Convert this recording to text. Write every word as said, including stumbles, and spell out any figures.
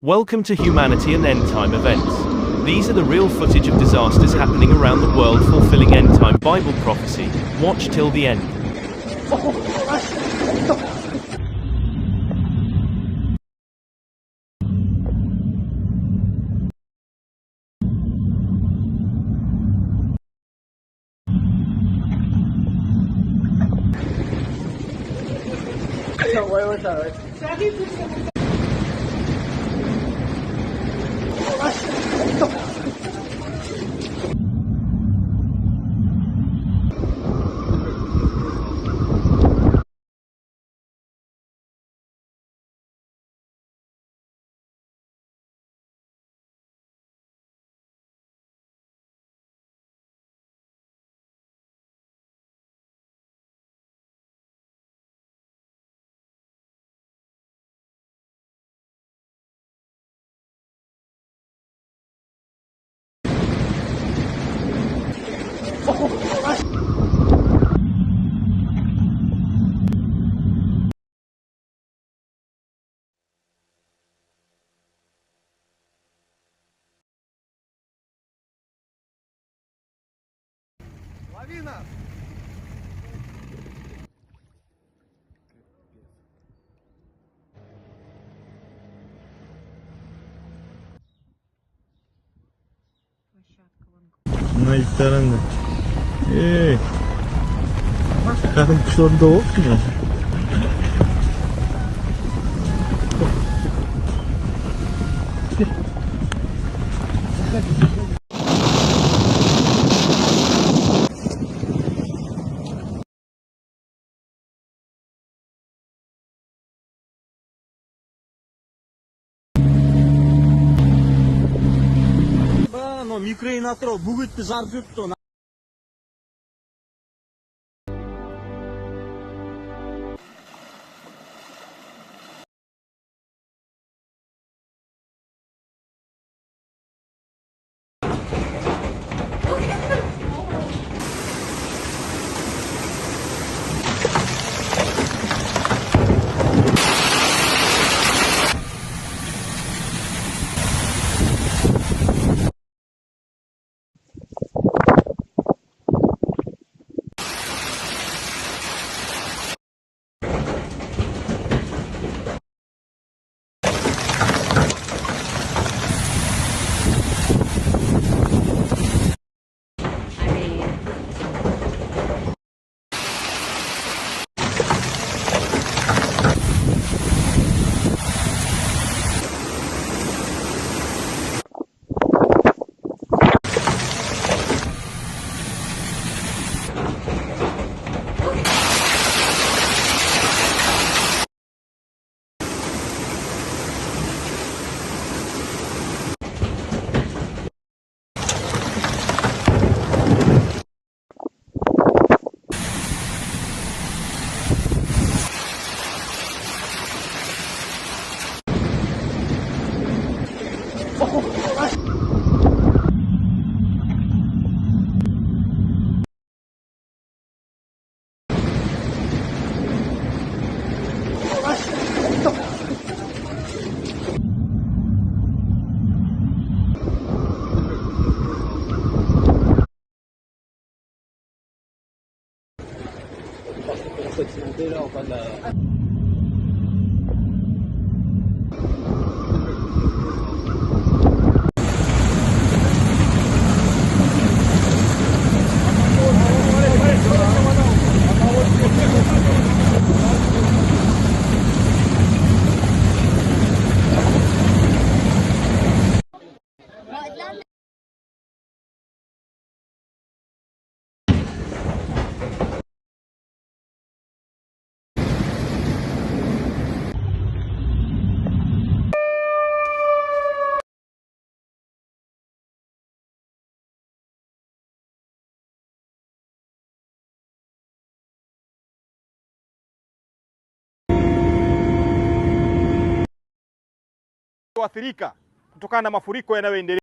Welcome to Humanity and End Time Events. These are the real footage of disasters happening around the world, fulfilling end time Bible prophecy. Watch till the end. Лови нас! Площадка вон. Эй, как он чудо. Ba, no, mikrei na tro, bugit te zar zut to na. Kuathirika kutokana na mafuriko yanayoendelea.